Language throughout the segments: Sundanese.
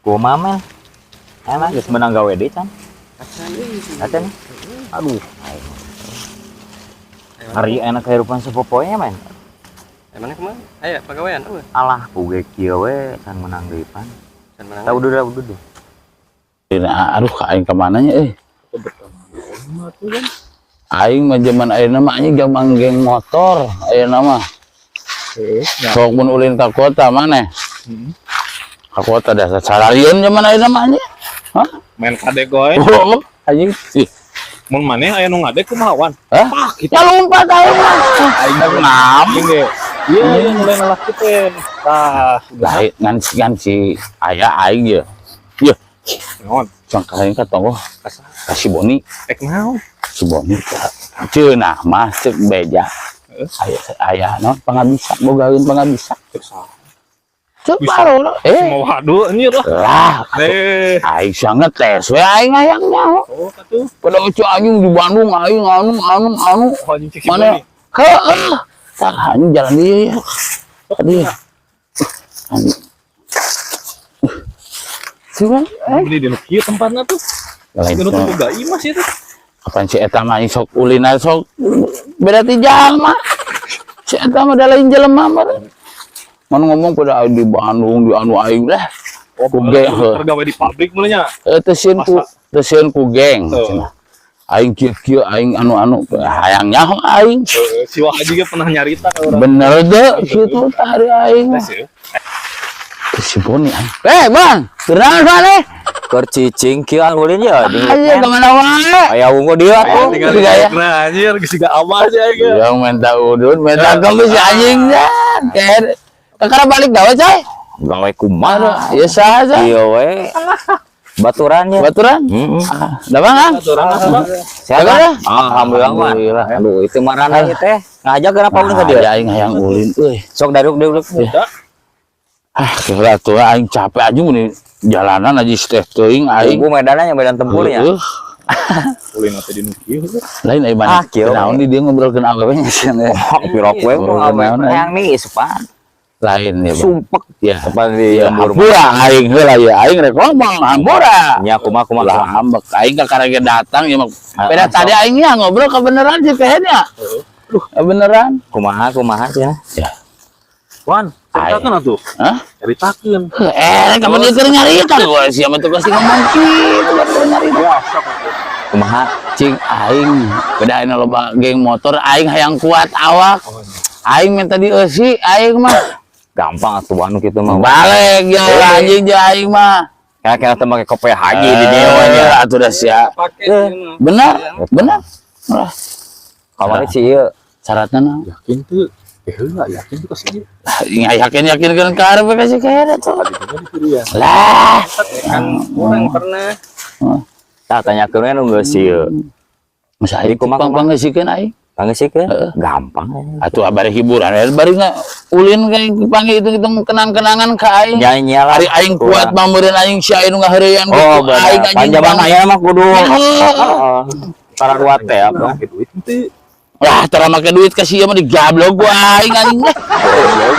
Kumaha men? Emang geus meunang gawe deui can? Acan euy. Acan. Aduh. Hari enak kehidupan sepopoe men. Emangnya kumaha? Aya pagawean euy. Alah, puge kieu we can meunang deui pan. Can meunang. Tahu udah udah. Nah, aduh aing kemana nya euy? Aing mah zaman ayeuna mah anjing gampang geng motor ayeuna mah. Sok mun ulin ka kota maneh. Ka kota dasar sararieun zaman ayeuna mah anjing. Hah? Main kadek goy. Oh, anjing. Ih, Mun maneh aya nu ngadek kumaha wan? Hah? Kita Ya lompat aing mah. aing Ngam. ge. Iya, iya mulai ngelak teh. Tah, Lain ngan ngan si aya aing ye. Ye, naon? cang aing ka tonggoh ka si Boni. Ek naon? Si Boni cenah mah cek beja. Aya aya naon pangabisa bogaeun pangabisa. Cek saha? Cek Bisa. baru Mau hadu anjir lah. Lah, Eh. aing sangat tes we aing hayang nyaho. Oh, katuh. Pada ucu anjing di Bandung aing anu anu anu. Oh, anjing cek si Mana? Boni. Heeh. Tah anjing jalan dia. Aduh. Anjing. Siapa? Beli di nu kieu tempatna tuh. Lain Di nu teu boga imah sih tuh. Kapan si eta mah anjing sok ulina sok beda ti jalma. Si eta mah da lain jelema mah. Mun ngomong pada aing di Bandung di anu aing lah. Oh, Ku geng heuh. tergawe di pabrik mulanya. Teu sieun ku teu sieun ku geng. Tuh. Aing kieu-kieu aing anu-anu hayang nyaho aing. Si Wah Haji ge pernah nyarita ka urang. Bener deh kitu tah hari aing mah. Tes, ya. Si Boni aing. Eh, Bang, kunaon maneh? Keur cicing kieu ulin ya di. Ayo kemana wae? Aya ungu dia tuh. Tinggal Tiga ya. nah, anjir geus siga abah sih aing. ge. Yang minta udun, minta kemis anjing dan. Kayak kakara balik gawe coy. Gawe kumaha? Ya sah aja. Iya we. Baturannya. Baturan? Heeh. Ah, dah bang, ah? Baturan apa? Sehat? Jaga dah. Alhamdulillah, Wan. Alhamdulillah. Aduh, itu marana ieu teh. Ngajak kenapa ulin ka dieu? Ah, aing hayang ulin euy. Sok daruk daruk. Ah, kira tuh aing capek aja mun jalanan aja teh teuing aing. Ibu medannya medan tempurnya. Heueuh. Ulin teh di nu kieu. Lain aing Ah, mana. kieu. Naon di dia ngobrolkeun awewe nya sieun eh. Oh, pirok we Ngobrol mah awe naon, aing. hayang nih isupan. Lain ya, Bang. Sumpek Ya. Kapan di Ya, lembur hampura aing heula ya aing rek ngomong hampura. nya kumaha kumaha. Lah ambek aing kakara ge datang ya mah. Ah, Beda ah, tadi aing nya ngobrol kebenaran sih kayaknya. Kebenaran. Kumaha kumaha cenah. Ya. Wan, ceritakeun atuh. Hah? Ceritakeun. Eh, kamu dia keur nyarita gua sia mah tuh pasti ngomong kieu keur nyarita. Biasa atuh. Kumaha? Cing aing beda aing loba geng motor aing hayang kuat awak. Aing minta dieusi aing mah. Gampang atuh anu kitu mah. Balik ya anjing ja aing mah. Kira-kira teh make kope haji di dieu mah nya. Atuh dah sia. Pake ieu mah. Benar, benar. Lah, Kamari si ieu syaratna naon? Yakin tuh. Eh, heula yakin tuh kasih. Lah, yakin yakin kan karep kasih kayaknya tuh. Tadinya di ya. Lah, Kan urang pernah tah tanyakeun we nu geus ieu. masa Jadi aing kumaha, pang pangeusikeun aing. Pangeusikeun? Gampang. Atuh abari hiburan, bari nggak ulin kayak panggil itu hitung kenang-kenangan ka aing. Nyanyi lah. Hari aing kuat mameureun aing si aing nu ngaheureyan Oh, gitu. benar. Aing anjing Panjaman bang. aya mah kudu. Heeh. Heeh. Para kuat teh apa? Pakai duit teh. Lah, tara make duit ka sia mah digablok gua aing anjing lah.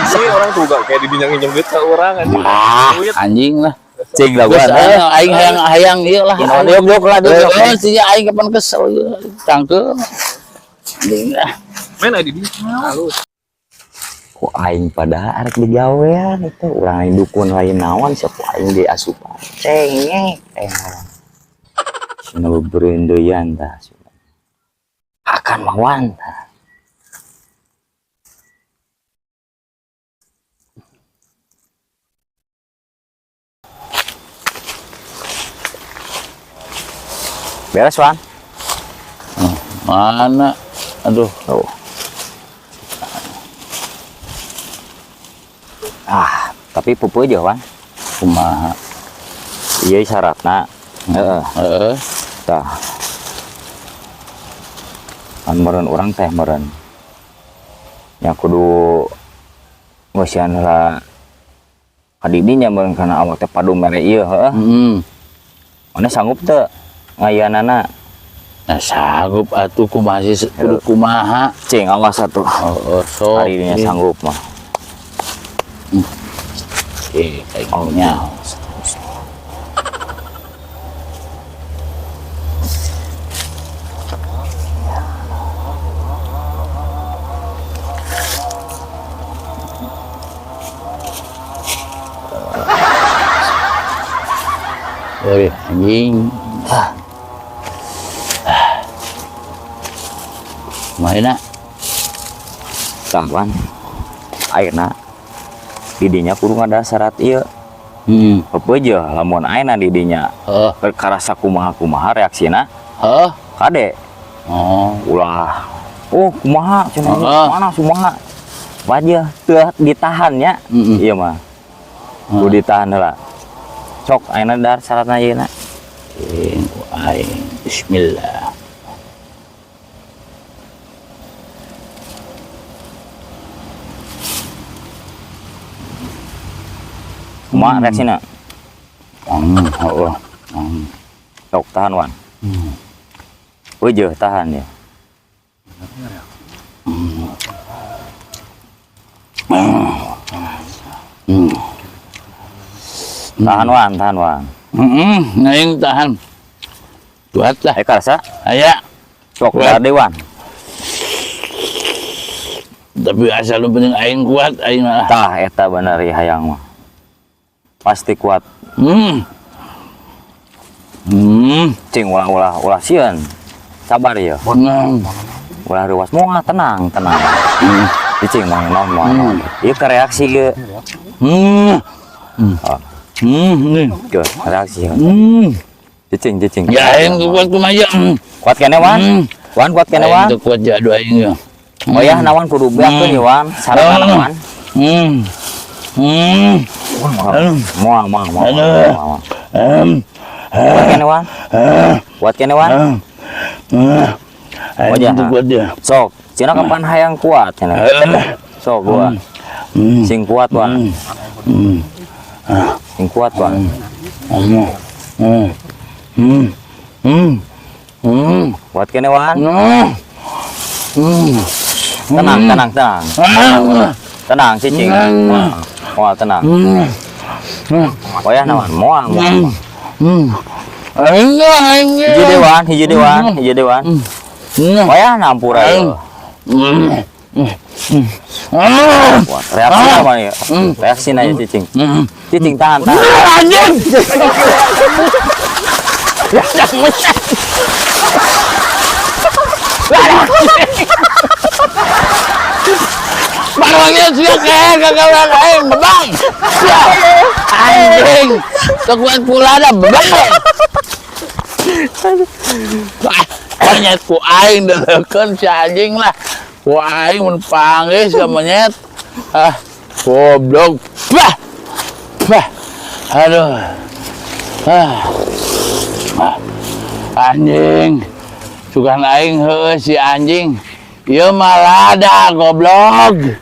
Sih orang tuh gak kayak dibinyang minjem duit ke orang anjing. Ah, Duit. anjing lah. Cing lah Geus gua. aing hayang-hayang ieu lah. Diuk diuk lah diuk. Heeh, sia aing kapan kesel ieu. Cangkeul. Anjing lah. Main aya di dieu. halus. Ku aing padahal arek digawean itu urang lain dukun lain naon sok ku aing diasupan. Cengek eh orang. Sina beberendeyan tah. Akan mawan tah. Beres, Wan? Mana? Aduh. Oh. Ah, tapi pupu aja, Wan. Kumaha? Iya syaratna. Heeh. Heeh. Tah. Kan meureun urang teh meureun. Nya kudu ngeusian heula ka didinya meureun kana awak teh padu mere ieu heuh. Heeh. Mana sanggup teu ngayanana? Nah, sanggup atuh kumaha sih kudu kumaha. Cing awas atuh. Oh, sok. Hari ini sanggup mah. Eh, kayaknya. Euy, anjing. Ah. Kumaha? Tah Wan. Ayeuna didinya kudu ngada syarat ieu. Apa aja lamun ayeuna didinya Heeh. karasa kumaha-kumaha reaksina Heeh. kade. Oh. Ulah. Oh, kumaha cenah Heeh. mana kumaha. Wajah teu ditahan nya. Iya mah. Kudu ditahan heula. Sok ayeuna dar syaratna ayeuna. Aing, ku aing. Bismillah. Kumaha reaksina? Heeh. Sok tahan Wan. Wejeh tahan ya. Tahan Wan, tahan Wan. Aing tahan. Kuat lah. Ayo karasa. Aya. Sok Kuat. dar deui Wan. Tapi asal lu penting aing kuat aing mah. Tah eta bener ya hayang mah. Pasti kuat. Cing ulah-ulah ulah sieun. Sabar ya. Ulah reuas moal tenang, tenang. Cing moal naon moal. Ieu ke reaksi ge. Oh. Nih. Ke reaksi. Cicing, cicing. Ya aing kuat kumaha. Kuat kene Wan. Wan kuat kene Aing Wan. teu kuat jadu aing ya. Oh ya nawan kudu beakeun ya Wan. Syaratna Wan. Aduh. Moal moal moal. Aduh. Moal. Kuat kene Wan. Kuat kene Wan. Aing Wajah. teu kuat ya. Sok, cenah kapan hayang kuat cenah. Sok gua. Sing kuat Wan. Sing kuat Wan. Kuat kene Wan. Tenang, tenang, tenang. Tenang cicing. Moal tenang. Wayah nawan moal moal. Hiji deui Wan, hiji deui Wan, hiji deui Wan. Wayah nampura ieu. Kuat. Reaksi apa ya? Reaksi na ya cicing. Cicing tahan, tahan. Anjing. Barangnya sia kayak kagak aing bebang. Sia. Anjing. Tekuat pula ada bebang. Monyet ku aing deleukeun si anjing lah. Ku aing mun panggih sia monyet. Ah, goblok. Bah. Bah. Aduh. Ah. Ah. Anjing. Sugan aing heueuh si anjing. Ieu mah lada goblok.